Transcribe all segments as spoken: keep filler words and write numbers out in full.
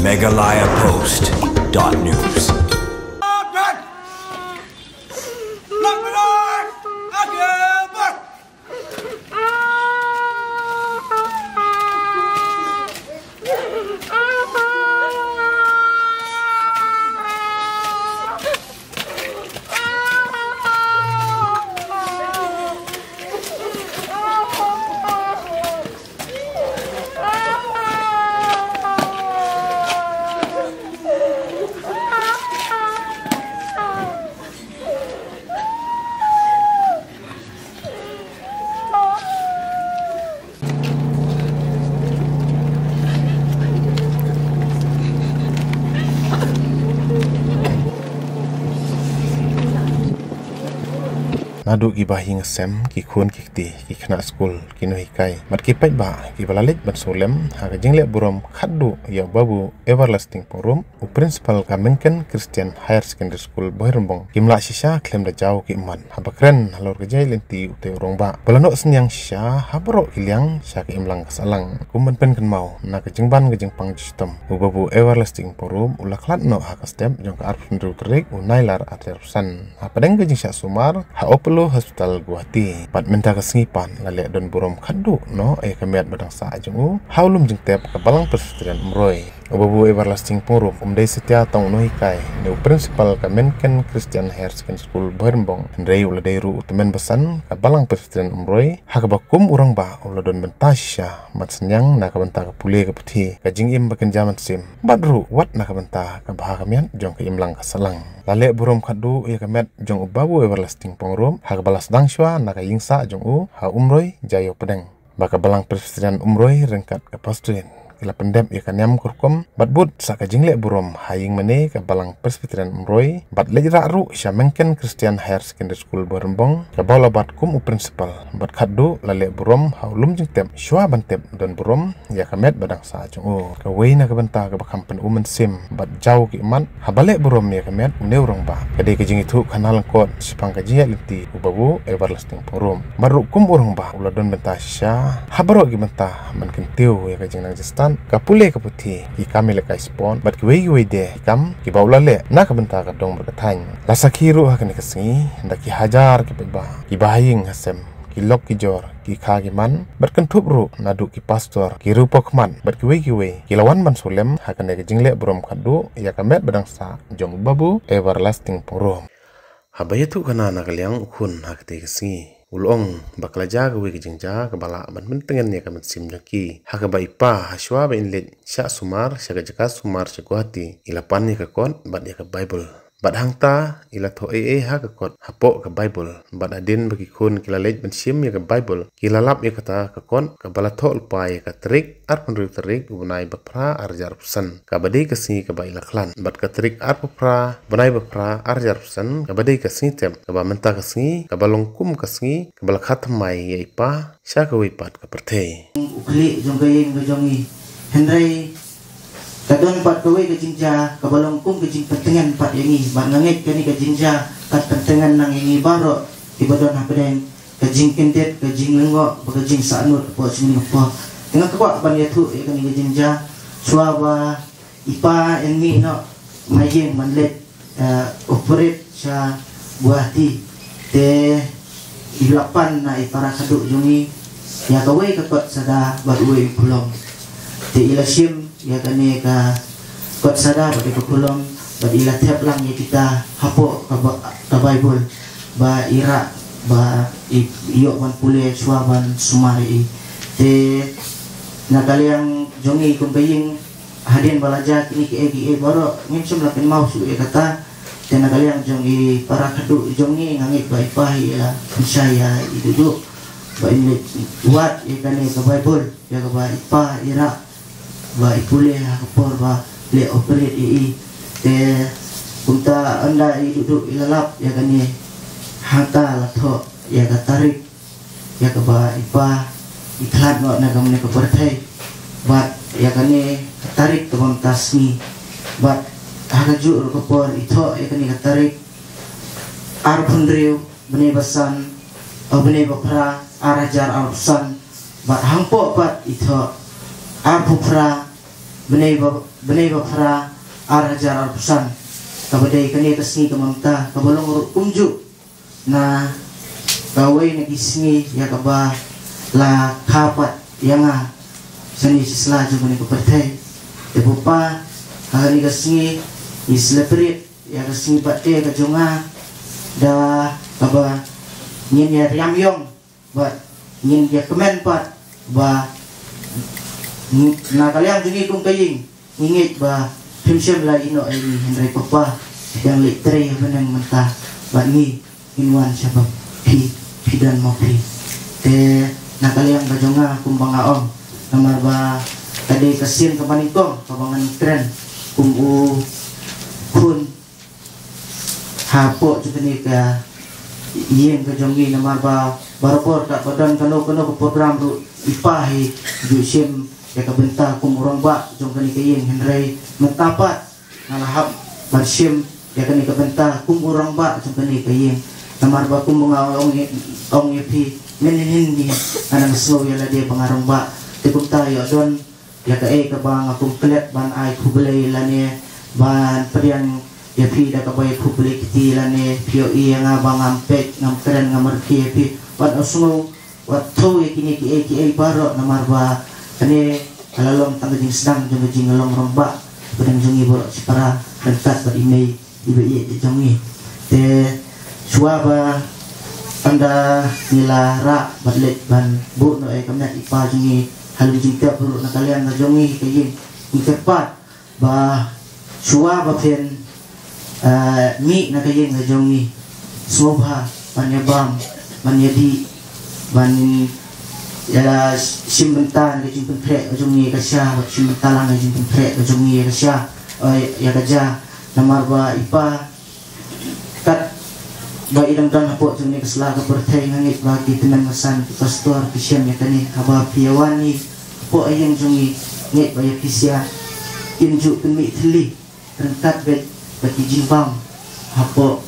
Meghalaya Post dot news. Naduh ki bahaïing hasem, ki khun ki kti, ki khynnah skul, ki nonghikai, bad ki paidbah kiba la leit ban sngewlem ha ka jingleh burom khatduh ïa u Babu Everlasting Pyngrope, u principal ka Menken Christian Higher Secondary School Bhoirymbong, kim lah shisha khlem da jaw ki ummat haba kren halor ka jingïaid lynti utai u rangbah ba la noh synñiang shisha ha baroh ki liang sha ka imlang ka sahlang. Kum ban pynkynmaw, na ka jingban ka jingpang jingshitom, u Babu Everlasting Pyngrope u la khlad noh ha ka step jong ka arphew hynriew tarik u Nailar arhajar arphew san hapdeng ka jingshah sumar ha Apollo Hospital Guwahati. Bad mynta ka sngi pat la leh don burom khatduh noh ïa ka met ba dang sah jong u ha u lum jingtep ka Balang Presbyterian Umroi. U Babu Everlasting Pyngrope um dei satia tang u nonghikai ne u principal ka Menken Christian Higher Secondary School Bhoirymbong, hynrei u la dei ruh u tymmen basan ka Balang Presbyterian Umroi, ha kaba kum u rangbah u la don bynta shisha ban synñiang na ka bynta ka pule ka puthi, ka jingim ba kynja mynsiem, bad ruh wat na ka bynta ka bha ka miat jong ka imlang ka sahlang. La leh burom khatduh ïa ka met jong u Babu Everlasting Pyngrope ha kaba la sdang shuwa na ka ïingsah jong u ha Umroi Jaïaw Pdeng, ba ka Balang Presbyterian Umroi ryngkat ka Pastorate ki la pyndep ïa ka niam ka rukom bad bud sa ka jingleh burom ha ïingmane ka Balang Presbyterian Umroi, bad leit rah ruh sha Menken Christian Higher Secondary School Bhoirymbong kaba u la bat kum u principal, bad khatduh la leh burom ha u lum jingtep shuwa ban tep don burom ïa ka met ba dang sah jong u. Kawei na ka bynta kaba kham pynum mynsiem bad jaw ki ummat haba leh burom ïa ka met une u rangbah ka dei ka jingïathuh khana lyngkot shaphang ka jingïaid lynti u Babu Everlasting Pyngrope. Bad ruh kum u rangbah u la don bynta shisha ha baroh ki bynta ban kyntiew ïa ka jingnang jingstad, ka pule ka puthi, ki kam ïalehkai sport bad kiwei kiwei de ki kam kiba u la leh na ka bynta ka dong bad ka thaiñ. La sakhi ruh ha kane ka sngi da ki hajar ki paidbah, ki bahaïing hasem, ki lok ki jor, ki kha ki man, bad kynthup ruh naduh ki pastor, ki riewpawkhmat bad kiwei kiwei ki la wan ban sngewlem ha kane ka jingleh burom khatduh ïa ka met ba dang sah jong u Babu Everlasting Pyngrope. Haba ïathuh khana na ka liang u khun ha katei ka sngi, u la ong ba ka la jia kawei ka jingjia kaba lah ban pyntngen ïa ka mynsiem jong ki, ha kaba i pa ha shuwa ba in leit shah sumar sha ka jaka sumar sha Guwahati, i la pan ïa ka kot bad ïa ka Baibl. Bad hangta i la thoh ei ei ha ka kot hapoh ka Baibl. Bad hadien ba ki khun ki la leit ban shim ïa ka Baibl, ki la lap ïa kata ka kot kaba la thoh lypa ïa ka tarik arphew hynriew tarik u bnai ba phra arhajar arphew san, kaba dei ka sngi kaba i la khlad. Bad ka tarik arphew phra bnai ba phra arhajar arphew san, kaba dei ka sngi tep, kaba mynta ka sngi kaba long kum ka sngi kaba la kha thymmai ïa i pa sha kawei pat ka pyrthei. U khlieh jong ka ïing ka jong ngi. Hynrei ka don pat kawei ka jingjia kaba long kum ka jingpyntngen pat ïa ngi, bad nga ngeit kane ka jingjia kan pyntngen lang ïa ngi baroh kiba don hapdeng, ka jingkyndit, ka jinglyngngoh bad ka jingsahnud hapoh jong ngi hapoh. Te nga kwah ban ïathuh ïa kane ka jingjia, shuwa ba i pa in mih noh na ïing ban leit, eh, operate sha Guwahati. Te i la pan na i para khadduh jong ngi ïa kawei ka kot sada bad uwei u khulom. Te i la shim ïa kane ka kot sada bad ïa ka khulom, bad i la thep lang ïa kita hapoh ka ba-, ka Baibl ba i rah ba i ïoh ban pule shuwa ban sumar ïa i. Te na ka liang jong ngi kum ka ïing, hadien ba la jia kine kiei kiei baroh, ngim shym la kynmaw shuh ïa kata. Te na ka liang jong i para khadduh jong ngi, nga ngeit ba i pa hi i la pynshai ïa i Duhduh ba in leit wad ïa kane ka Baibl, ïa kaba i pa i rah ba i pule ha ka por ba leh operate ïa i. Te kumta ynda i Duhduh i la lap ïa kane, hangta la thoh ïa ka tarik ïa kaba i pa i khlad noh na ka, na ka pyrthei. Bad ïa kane ka tarik kaba mynta sngi. Bad ha kajuh ruh ka por i thoh ïa kane ka tarik arphew hynriew bnai ba san, oh, bnai ba phra arhajar arphew san. Bad hangpoh pat i thoh arphew phra bnai ba, bnai ba phra, ar hajar arphew san, kaba dei kane ka sngi ka mynta, kaba long ruh kumjuh na kawei na ki sngi ïa kaba la kha pat ïa nga shane sha sla jong kane ka pyrthei. Te Papa, ha kane ka sngi ngi celebrate ïa ka sngi birthday ka jong nga da kaba ngin ïa riam ïong bad ngin ïa kmen pat ba na ka liang jong ngi kum ka ïing ngi ngeit ba phim shym la ïehnoh ïa ngi, hynrei Papa phi dang leit trei ha bneng mynta bad ngi ngin wan sha ba phi, phi don ma phi. Te na ka liang ka jong nga, kumba nga ong, namar ba ka dei ka sien kaba nyngkong kaba ngan kren kum u khun hapoh jong kane ka ïing ka jong ngi, namar ba barabor katba don kano kano ka program ruh i Pa hi ju shim ïa ka bynta kum u rangbah jong kane ka ïing, hynrei mynta pat nga la hap ban shim ïa kane ka bynta kum u rangbah jong kane ka ïing. Namar ba kum nga ong ïa, ong ïa phi mynhynnin, nga dang sngew ïa lade ba nga rangbah. Te kumta ïoh don ïa kaei kaba nga kum klet ban ai khublei lane ban pdiang ïa phi da kaba ïa khublei kti lane phi ïohi ïa nga ba ngam peit, ngam kren, ngam rkhie ïa phi. Wat sngew, wat thew ïa kine kiei kiei baroh, namar ba kane ka la long tang ka jingsdang jong ka jinglong rangbah pdeng jong ngi baroh shipara, ryngkat bad i mei iba ïeit jong ngi. Te shuwa ba ynda ngi la rah bad leit ban buh noh ïa ka met i Pa jong ngi ha lum jingtep ruh, na ka liang ka jong ngi ka ïing, ngi kyrpad ba shuwa ba phin, eh, mih na ka ïing ka jong ngi, sngewbha ban ïa bam, ban ïa dih, ban ïa shim bynta na ka jingpynkhreh ka jong ngi ka sha, ban shim bynta lang na ka jingpynkhreh ka jong ngi ka sha, eh, ïa ka ja. Namar ba i Pa, katba i dang don hapoh jong kane ka sla ka pyrthei, nga ngeit ba ki tymmen basan, ki pastor, ki shem ïa kane, haba phi ïa wan hi hapoh ïing jong ngi, ngeit ba ïa phi sha kin ju pynmih thylli ryngkat bad, bad ki jingbam hapoh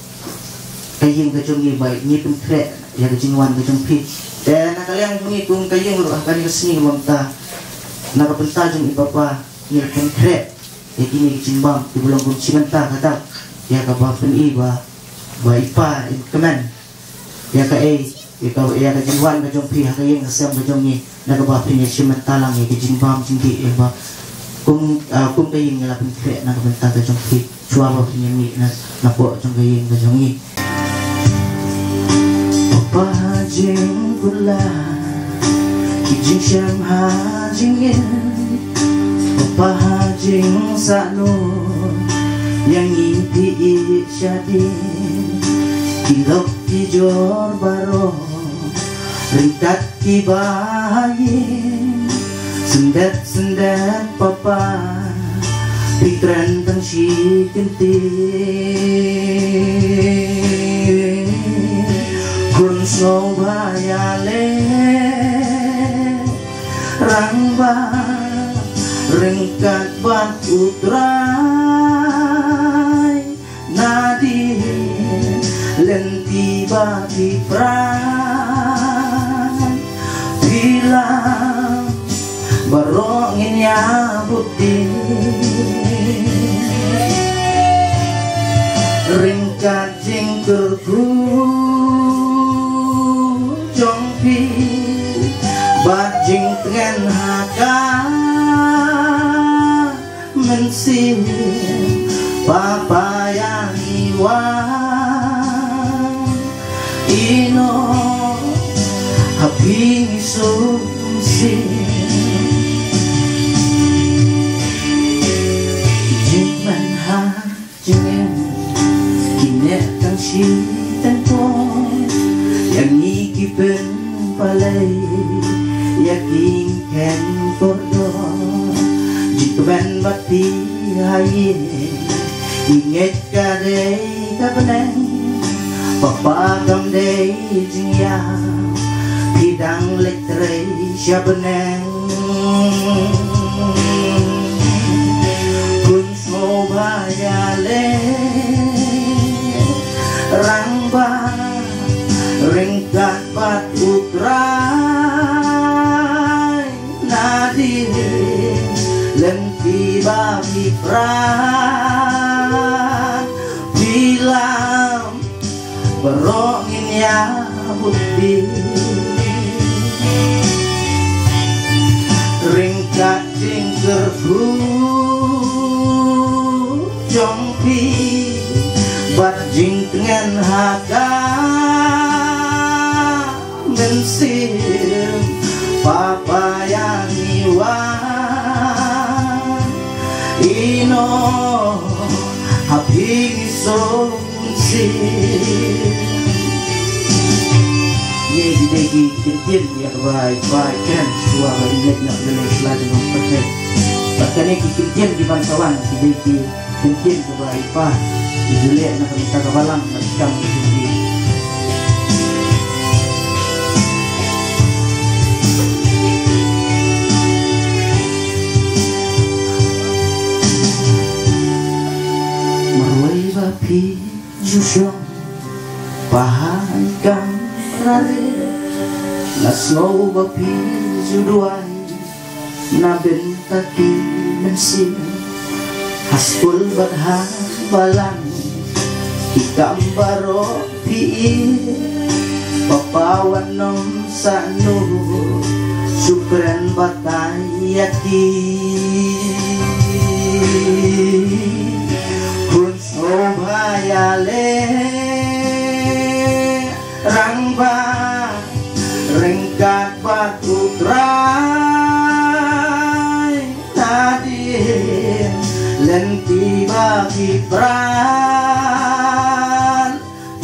ka ïing ka jong ngi, ba ngi pynkhreh ïa ka jingwan ka jong phi. Te na ka liang jong ngi kum ka ïing ruh ha kane ka sngi mynta, na ka bynta jong i Papa, ngi la pynkhreh ïa kine ki jingbam kiba long kum shi bynta ka dak, ïa kaba pyni ba, ba i Pa, in kmen ïa kaei, ïa ka, ïa ka jingwan ka jong phi ha ka ïing ka sem ka jong ngi, na kaba phin ïa shim bynta lang ïa ka jingbam jingdih, ïa ba kum, ah, kum ka ïing ngi la pynkhreh na ka bynta ka jong phi, shuwa ba phin ïa mih na, napoh jong ka ïing ka jong ngi. Papa ha jingkular, ki jingshem ha jingim, Papa ha jingsahnud, ïa ngi phi ïeit shadien, ki lok ki jor baroh, ryngkat kiba ha ïing, syndet syndet Papa, phi kren tang shi kyntien. Khun sngewbha ïaleh, rangbah ryngkat bad U Trai, nadien lynti ba phi pran, phi lam baroh ngin ïa bud dien. Ryngkat jingkyrkhu jong phi bad jingtngen ha ka mynsiem, Papa ïa ngi wan, ïehnoh ha phi ngi sngewsih. Jingman ha jingim, ki neh tang shi tang por, ïa ngi ki pynpalei ïa ki kheiñ kordor. Jingkmen bad phi ha ïing, ngi ngeit ka dei ka bneng, Papa kam dei jingïap, phi dang leit trei sha bneng. Khun sngewbha ïaleh, rangbah ryngkat bad U Trai, nadien lem Phi ba phi pran, phi lam, baroh ngin ïa bud phi. Ryngkat jingkyrkhu jong phi bad jingtngen ha ka mynsiem, Papa ïa ngi wan ïehnoh ha phi ngi suk mynsiem. Ngi dei ki kyntien ïa kaba i Pa i kren, shuwa ba i leit na pdeng sla jong u pyrthei. Bad kane ki kyntien kiban sa wan ki dei ki kyntien kaba i Pa i ju leh na ka bynta ka balang bad kam ki jong ki. Marwei ba phi ju shong, Pa, ha kynrad, nga sngew ba phi ju duwai na bynta ki mynsiem, ha skul bad ha balang, ki kam baroh phi ïeit, Papa, wat nym sah nur, shu kren batai ïa ki. Hun sngewbha ïaleh rangbah ryngkat bad U Trai. Nadien lynti ba phi pran,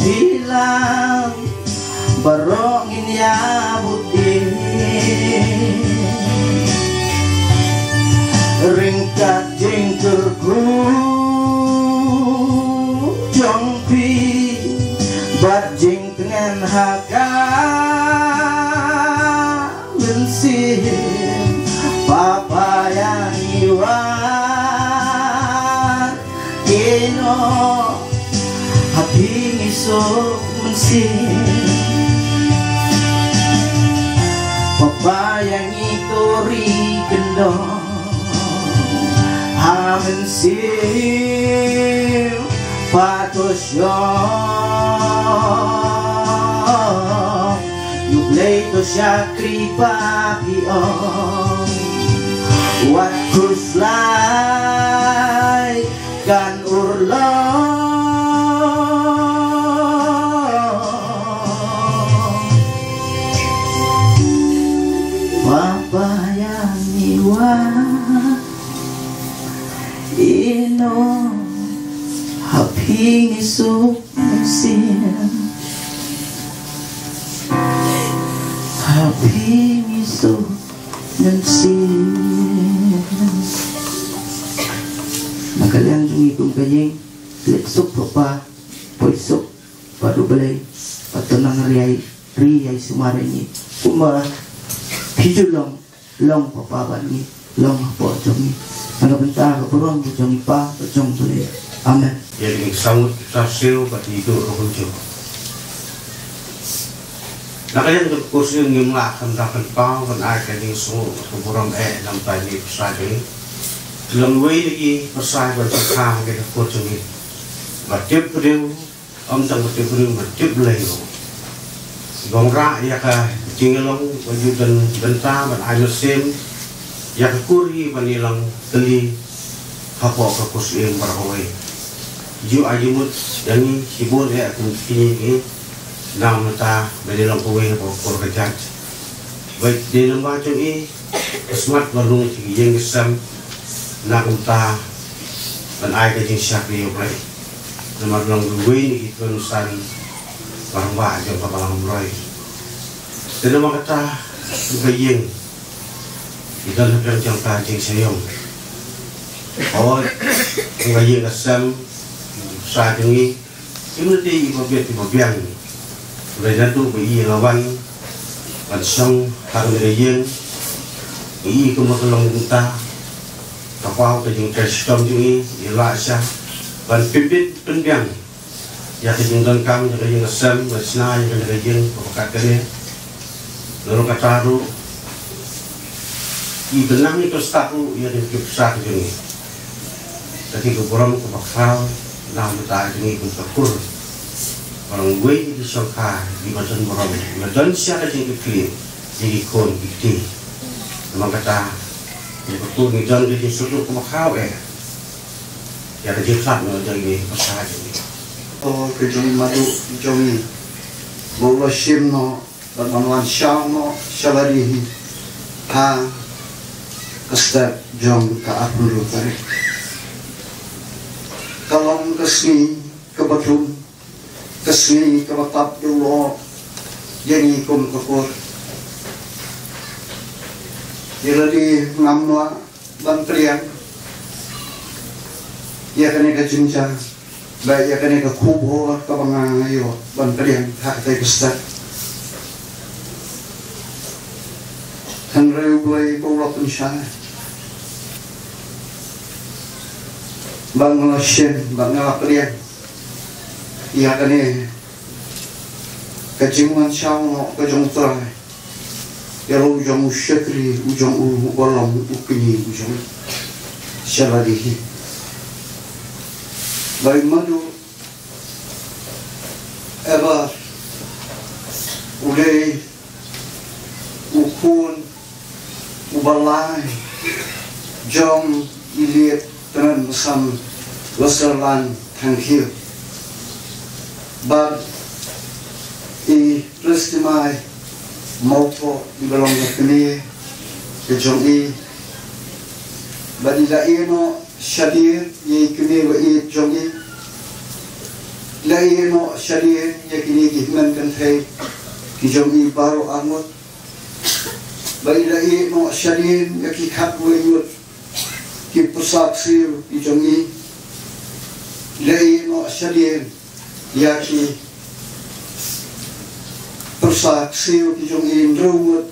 phi lam, baroh ngin ïa bud ïa. Ryngkat jingkyrkhu jong phi bad jingtngen ha ka mynsiem, Papa ïa ngi wan ïehnoh ha phi ngi suk mynsiem. Papa ïa ngi to ri kyndong ha mynsiem, Pa to shong. U Blei to shakri, Pa, phi ong, wat khuslai kan urlong. Papa ïa ngi wan ïehnoh ha phi ngi suk mynsiem, ha phi ngi suk mynsiem. Na ka liang jong ngi kum ka ïing, leit suk, Papa, poi suk bad U Blei, bad to nang ri ïa, ri ïa sumar ïa ngi kumba phi ju long. Long, Papa, bad ngi long hapoh jong ngi. Na ka bynta ka burom ka jong ngi, Pa, ka jong U Blei. Amen. Ïa ngi sangwut, sa siew bad ngi duh ruh jong. Na ka liang ka Kur Syiem ngim lah khamtam pynpaw ban ai ka jingsngew ka burom eh na ka bynta ki pyrsa jong ngi. Long wei na ki pyrsa ban sngewthuh ïa ka Kur jong ngi. Ba tip briew Ym tang ba tip briew, ba tip Blei ruh. Ba wanrah ïa ka jingïalong ba ju don bynta ban ai mynsiem ïa ka Kur hi ban ïalong tylli hapoh ka Kur Syiem baroh kawei. Ju ai jingmut ïa ngi shibun eh kum kine ki na ka bynta ban ïalong kawei hapoh ka Kur ka jait. Bad dei lyngba jong i Ka smat ba rung ïa ki ïing ki sem na ka bynta ban ai ka jingshakri ïa U Blei. Namar long kiwei na ki khun san rangbah jong ka balang Mawlai. Te namar kata ka ïing ki don hapdeng jong ka jingshaniah. Hooid, ka ïing ka sem, sa jong ngi, Kim lynti iba biang iba biang. Hynrei naduh ba i la wan ban shong ha kane ka ïing, i kumba ka long mynta, ka paw ka jingtrei shitom jong i, i la shah ban pynbit pynbiang ïa ka jingdonkam jong ka ïing ka sem, ban shna ïa kane ka ïing kaba kat kane. Naduh kata ruh Ki bynrap ïa ka stad ruh ïa ka jingpyrshah ka jong ngi. Ka dei ka burom kaba khraw na ka bynta jong ngi kum ka kur. Ba long uwei na ki shongkha kiba don burom, kiba don sha ka jingkitkhlieh ïa ki khun ki kti. Namar kata, ïa ka kur ngi don ka jingsngewthuh kaba khraw eh ïa ka jingkhlad na ka jong ngi, ka pyrshah jong ngi. O ka jong i Madu jong ngi, ba u la shim noh bad ban wan shaw noh sha lade hi ha ka step jong ka arphew hynriew tarik. Ka long ka sngi kaba thung, ka sngi kaba tap duh ïa ngi kum ka kur. Ïa lade ngam lah ban pdiang ïa kane ka jingjia, ba ïa kane ka khubor kaba nga ïoh ban pdiang ha katei ka step. Hynrei U Blei ba u la pynshai ba nga la shem, ba nga la pdiang ïa kane ka jingwan shaw noh ka jong U Trai ïa la u jong u shakri u jong u, uba long u kñi u jong u sha lade hi. Ba i Madu Eber u dei u khun uba lai jong i Liet Tngen Basan Westerland Thangkhiew. Bad i Kristimai Mawthoh iba long ka kmie ka jong i. Bad i la ïeh noh shadien ïa i kmie ba ïeit jong i. La ïeh noh shadien ïa kine ki hynmen kynthei ki jong i baroh arngut. Ba i la ïeh noh shadien ïa ki khatwei ngut ki pyrsa ksiew ki jong i. La ïeh noh shadien ïa ki pyrsa ksiew ki jong i hynriew ngut,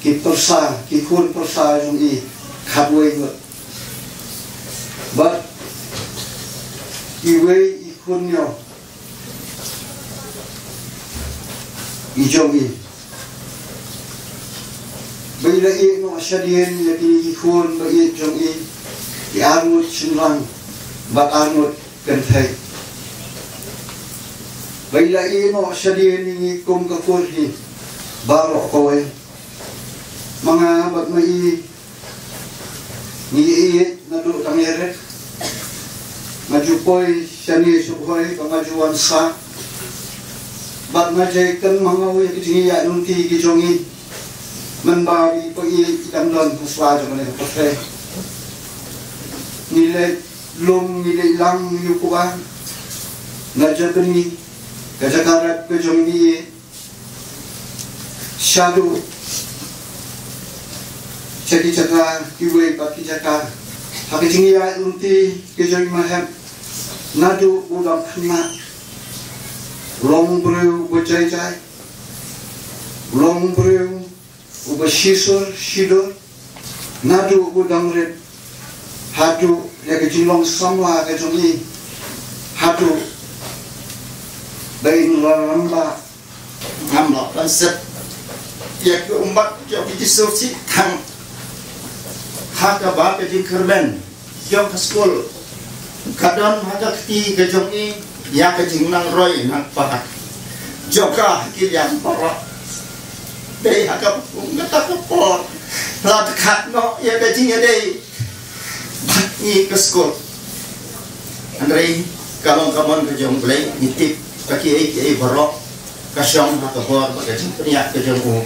ki pyrsa, ki khun pyrsa jong i khatwei ngut. Bad iwei i khun ïew i jong i. Ba i la ïeh noh shadien ïa kine ki khun ba ïeit jong i, ki arngut shynrang bad arngut kynthei. Ba i la ïeh noh shadien ïa ngi kum ka kur hi baroh kawei. Ma nga bad ma i ngi ïeit naduh tang ïarit. Nga ju poi shane sha Bhoi ba nga ju wan sah. Bad nga jai kynmaw ïa ki jingïaid lynti ki jong i. Mynba i poi i dang don ha sla jong kane ka pyrthei. Ngi leit lum, ngi leit lang, ngi ïuh kuba. Nga jai kynmaw ka jaka rep ka jong i. Shaduh sha ki jaka kiwei pat ki jaka. Ha ki jingïaid lynti ki jong i, ma hep naduh u dang khynnah, long briew ba jai jai, long briew uba shisur shidur, naduh u dang rit haduh ïa ka jinglong samla ka jong i, haduh ba in la rangbah. Ngam lah ban set ïa ka ummat jong ki jingsngewsih tang ha kaba ka jingkyrmen jong ka skul ka don ha ka kti ka jong i ïa ka jingnang roi nang pahat jong ka ha ki liang baroh. Dei ha ka pung kata ka por la tkat noh ïa ka jingïadei bad ngi ka skul. Hynrei ka long ka mon ka jong U Blei, ngi tip ba kiei kiei baroh ka shong ha ka bor bad ka jingpynïaid ka jong u.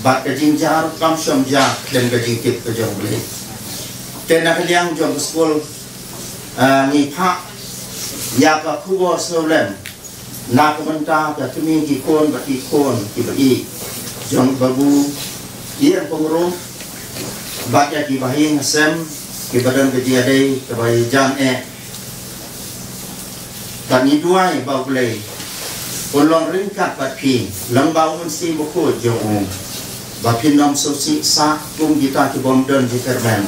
Bad ka jingjia kam shong jia khlem ka jingtip ka jong U Blei. Te na ka liang jong ka skul, ah, ngi phah ïa ka khubor sngewlem na ka bynta ka kmie ki khun bad ki khun kiba ïeit jong Babu Ïeng Pyngrope bad ïa ki bahaïing hasem kiba don ka jingïadei kaba ïajan eh. Bad ngi duwai ba U Blei un long ryngkat bad phi lyngba U Mynsiem Bakhuid jong u, ba phin ym sngewsih sah kum kita ki bym don jingkyrmen.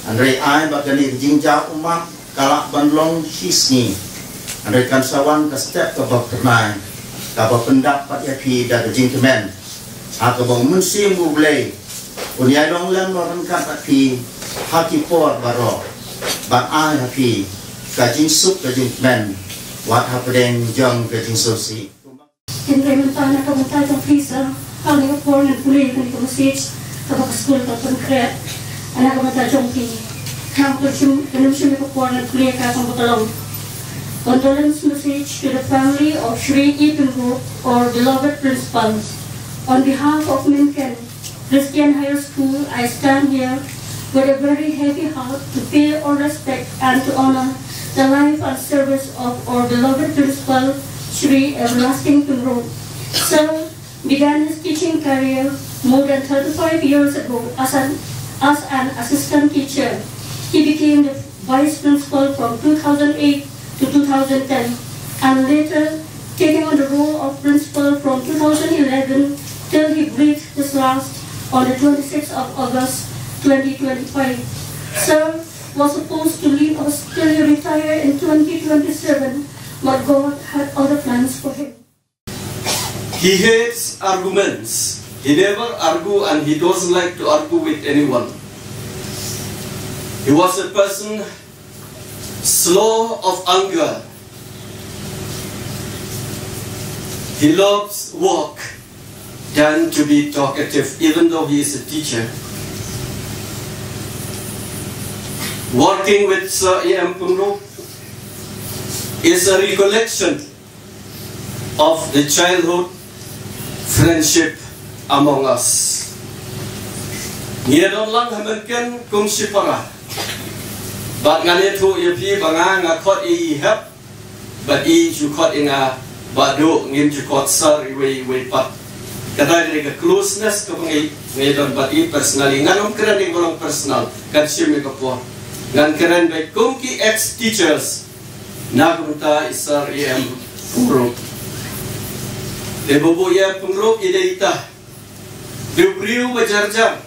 Hynrei ai ba kane ka jingjia ummat ka lah ban long shi sngi. Hynrei kan sa wan ka step kaba phyrnai, kaba pyndap pat ïa phi da ka jingkmen, ha kaba U Mynsiem U Blei Un ïai long lem noh ryngkat bad phi ha ki por baroh, bad ai ha phi ka jingsuk ka jingkmen, wat hapdeng jong ka jingsngewsih. Hynrei mynta na ka bynta jong phi sa, ha kane ka por ngan pule ïa kane ka message kaba ka skul ka pynkhreh na ka bynta jong phi. Hynrei to shim, to shim ïa ka por ngan pule ïa ka kaba ka long. Condolence message to the family of Shri E. Pyngrope, our beloved principal. On behalf of Mynken Christian Higher School, I stand here with a very heavy heart to pay all respect and to honor the life and service of our beloved principal, Shri Everlasting Pyngrope. Sir began his teaching career more than thirty-five years ago as an, as an assistant teacher. He became the vice principal from two thousand eight to two thousand ten, and later taking on the role of principal from two thousand eleven till he breathed his last on the twenty-sixth of August twenty twenty-five. Sir was supposed to leave us till he retired in twenty twenty-seven, but God had other plans for him. He hates arguments. He never argue and he doesn't like to argue with anyone. He was a person slow of anger. He loves work than to be talkative, even though he is a teacher. Working with Sir E M Pyngrope is a recollection of the childhood friendship among us. Ngi don lang ha Mynken kum shipara. Bad ngan ïathuh ïa phi ba nga nga khot ïa i hep, bad i ju khot ïa nga, bad duh ngim ju khot sir iwei iwei pat. Kata ka dei ka closeness kaba ngi, ngi don bad i personally. Ngan ym kren ïa ka ba long personal, kan shim ïa ka por. Ngan kren beit kum ki ex teachers. Na ka bynta i Sir E M Pyngrope. Te ba buh ïa Pyngrope i dei ita. Dei u briew ba jar jar.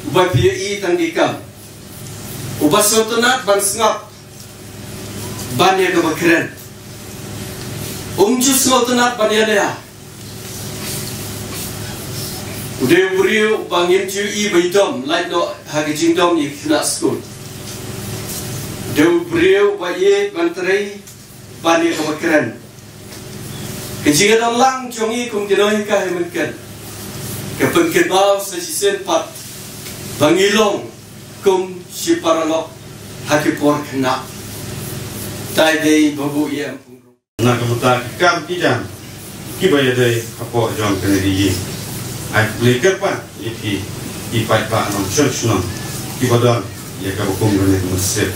Uba phi ïohi tang ki kam. Uba sngewtynnat ban sngap ban ïa kaba kren. Um ju sngewtynnat ban ïa leh. U dei u briew uba ngim ju i ba i dom, lait noh ha ka jingdom ïa ki khynnah skul. U dei u briew uba ïeit ban trei ban ïa kaba kren. Ka jingïadon lang jong ngi kum ki nonghikai ha Mynken ka pynkynmaw sa shisien pat ba ngi long kum shi paralok ha ki por khynnah. Tai dei ba buh ïa em. Na ka bynta ki kam ki jam kiba ïadei hapoh jong kane ka ïing. Ai khublei kyrpang ïa phi ki paidbah nongshong shnong kiba don ïa kaba kum kane ka mynsiem.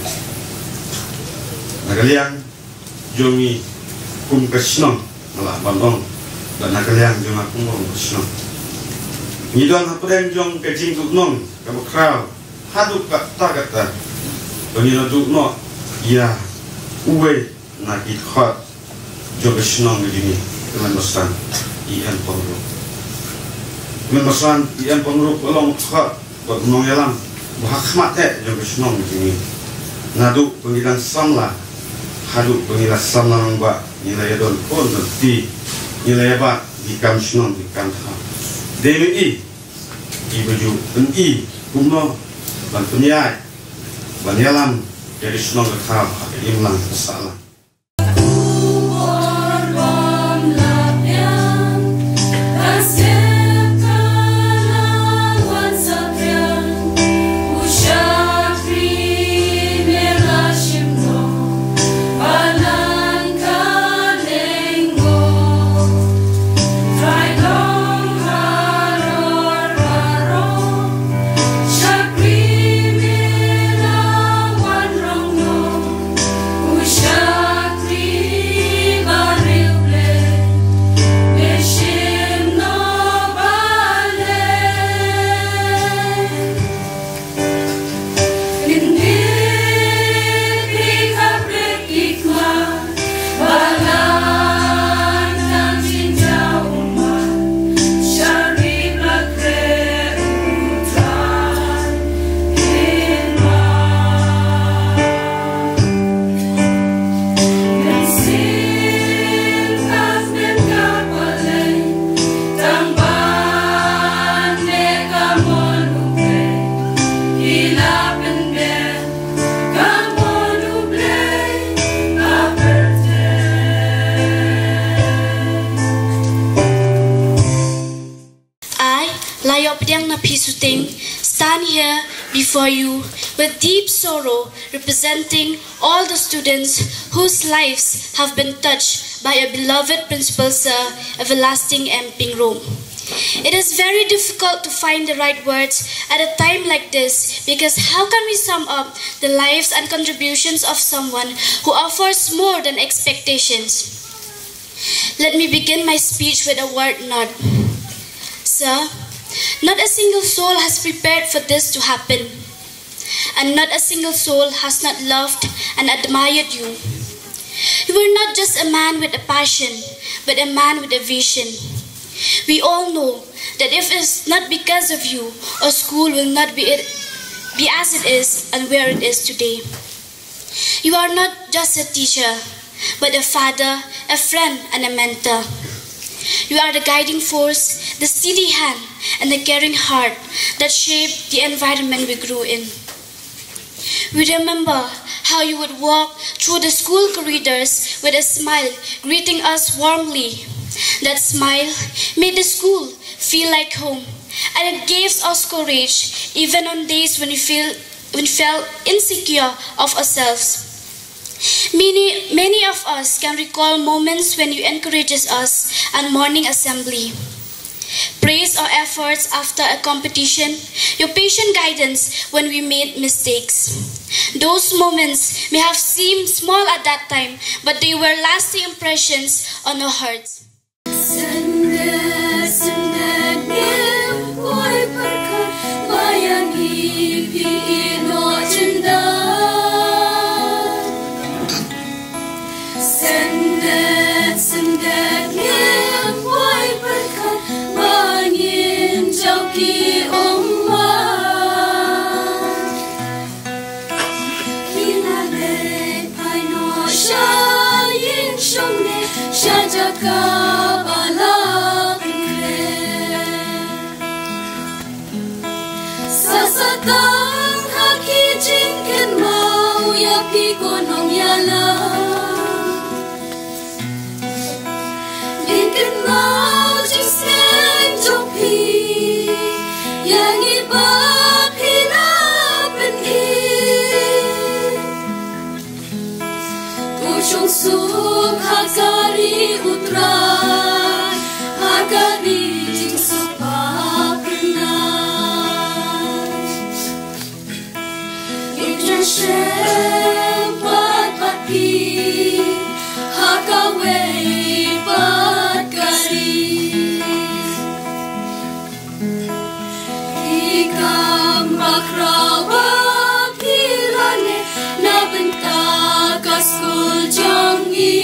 Na ka liang jong ngi kum ka shnong, nga lah ban ong, bad na ka liang jong nga kum ka shnong, ngi don hapdeng jong ka jingduhnong kaba khraw haduh katta katta ba ngi la duh noh ïa uwei na ki dkhot jong ka shnong ka jong ngi, ka Kmen Basan E M Pyngrope. Ka Kmen Basan E M Pyngrope ka long u dkhot bad u nongïalam ba ha khmat eh jong ka shnong ka jong ngi. Naduh ba ngi dang samla haduh ba ngi la samla nongbah, ngi la ïadon khun don kti, ngi la ïabat ki kam shnong ki kam thaw. Dei ma i kiba ju pyni kumno ban pynïaid ban ïalam ïa ka shnong ka thaw ha ka imlang ka sahlang. Thing, stand here before you with deep sorrow, representing all the students whose lives have been touched by a beloved principal, Sir Everlasting M. Pingrome. It is very difficult to find the right words at a time like this, because how can we sum up the lives and contributions of someone who offers more than expectations? Let me begin my speech with a word not. Sir, not a single soul has prepared for this to happen, and not a single soul has not loved and admired you. You were not just a man with a passion, but a man with a vision. We all know that if it's not because of you, our school will not be, it, be as it is and where it is today. You are not just a teacher, but a father, a friend, and a mentor. You are the guiding force, the steady hand, and the caring heart that shaped the environment we grew in. We remember how you would walk through the school corridors with a smile, greeting us warmly. That smile made the school feel like home, and it gives us courage even on days when we feel, when we felt insecure of ourselves. Many, many of us can recall moments when you encourages us at morning assembly. Praise our efforts after a competition, your patient guidance when we made mistakes. Those moments may have seemed small at that time, but they were lasting impressions on our hearts. Sende, sende, ngim poi pyrkhat, ba ïa ngi phi ïehnoh jingdon. Sende, sende, ngim poi pyrkhat, ba ngin jaw ki ummat. Ki la leit phai noh sha ïing shong ne sha jaka ba la pynleit. Sa sa tang ha ki jingkynmaw ïa phi ko nongïalam. Ngin kynmaw jingsneng jong phi ïa ngi ba phi la pyni. U shong suk ha ka ri U Trai, ha ka ri jingsuk ba pyrnai. Ngin ïa shem pat bad phi ha kawei pat ka ri. Ki kam bakhraw ba phi la leh na bynta ka skul jong ngi.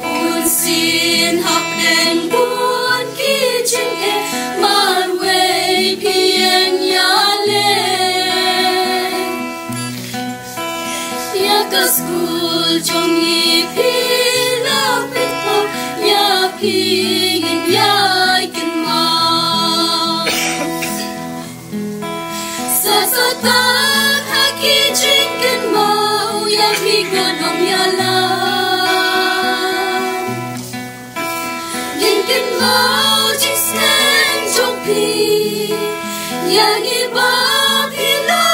Bun sien hapdeng bun ki jingeh marwei phi ïeng ïaleh. Ïa ka skul jong ngi phi la pynpaw, ïa phi ngin ïai kynmaw. Sa sa tang ha ki jingkynmaw ïa phi ko nongïalam. Ngin kynmaw jingsneng jong phi ïa ngi ba phi la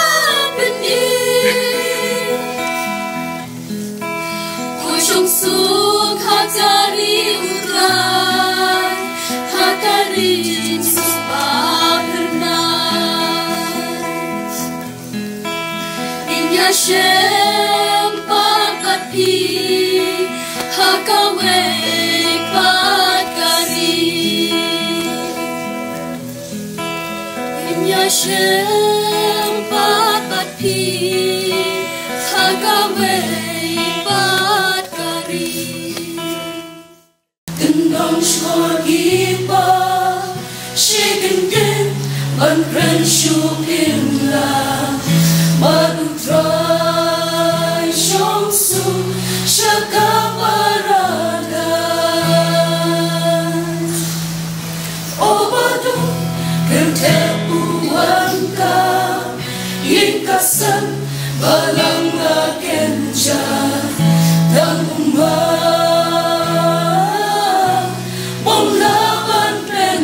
pyni. U shong suk ha ka ri U Trai, ha ka ri jingsuk ba pyrnai. Ngin ïa shem pat bad phi ha kawei pat ka ri. Ngin ïa shem pat bad phi ha kawei pat ka ri. Kyndong shkor ki paw shi kyntien ban kren shuh pynlong, bad U Trai shong suk sha ka paradais. O Baduk kynthei u wan ka ïing ka sem, balang la kynja dang umma, bym lah ban pyn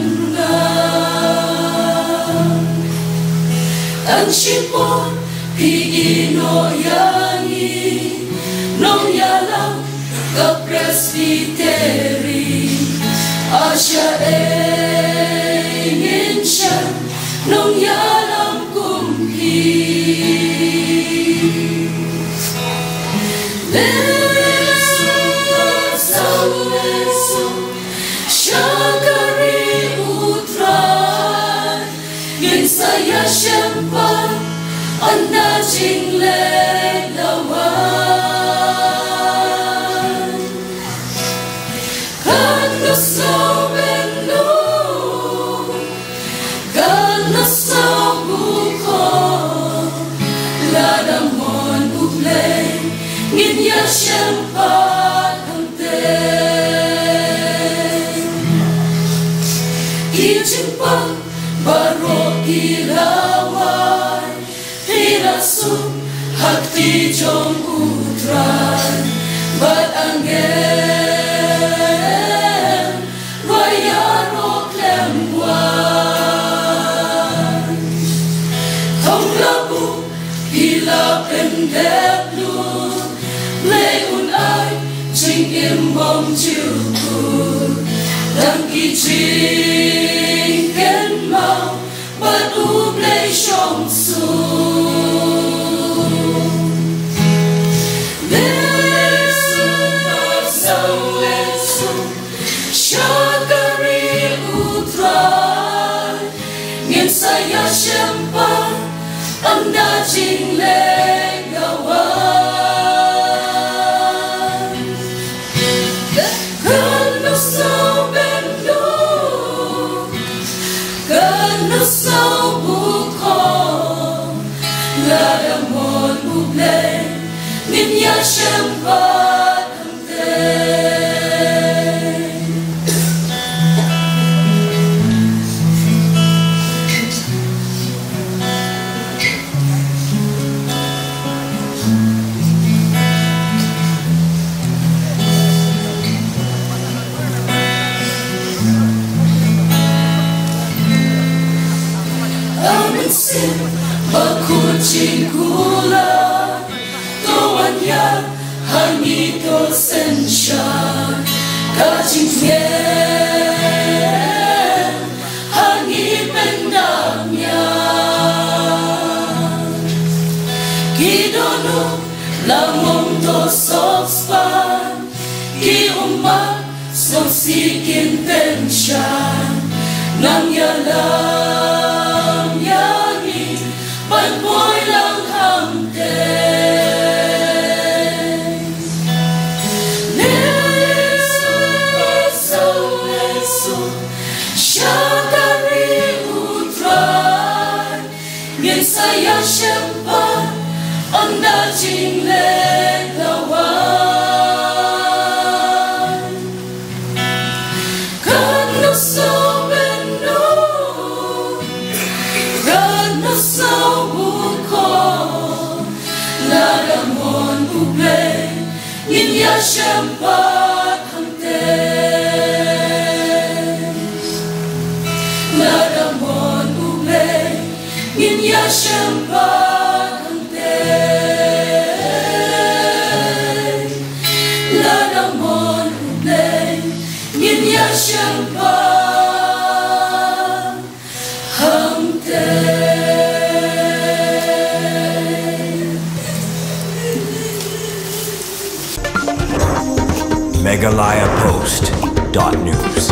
Tang shipor phi ïehnoh ïa ngi, nongïalam ka Presbytery. Asha ei ngin shah nongïalam kum phi. Leh sumar saw leh sum sha ka ri U Trai. Ngin sa ïashem pat ynda jingleh la wan. Katno sngewbha, katno sngewbha, lada mon U Blei ngin ïashem pat hangtei. Ki jingpang baroh ki la wai, phi la suk ha kti jong U Trai, bad angel ruh ïaroh khlem wai. Thong la buh, phi la pyndep lut, Blei un ai jingim bymjukut. Tang ki jingkynmaw bad U Blei shong suk. Leh sumar saw leh sum sha ka ri U Trai. Ngin sa ïashem pat ynda jingleh la wan. Katno sngewbha, katno sngewbha, lada mon U Blei ngin ïashem pat hangtei. Amen. Sien bakhuid jingkular, to wan ïa ha ngi, to synshar ka jingeh ha ngi, pyndap ïa ki dohnud, la mong to sopspan, ki ummat sngewsih kin pynshai, nang ïalam ïa ngi ban poi lang hangtei. Leh sumar saw leh sum sha ka ri U Trai. Ngin sa ïashem pat ynda jingleh la wan. Katno sngewbha, katno sngewbha, lada mon U Blei ngin ïashem pat hangtei. Lada mon U Blei ngin ïashem pat hangtei. Lada mon U Blei ngin ïashem pat hangtei. Meghalaya Post dot news.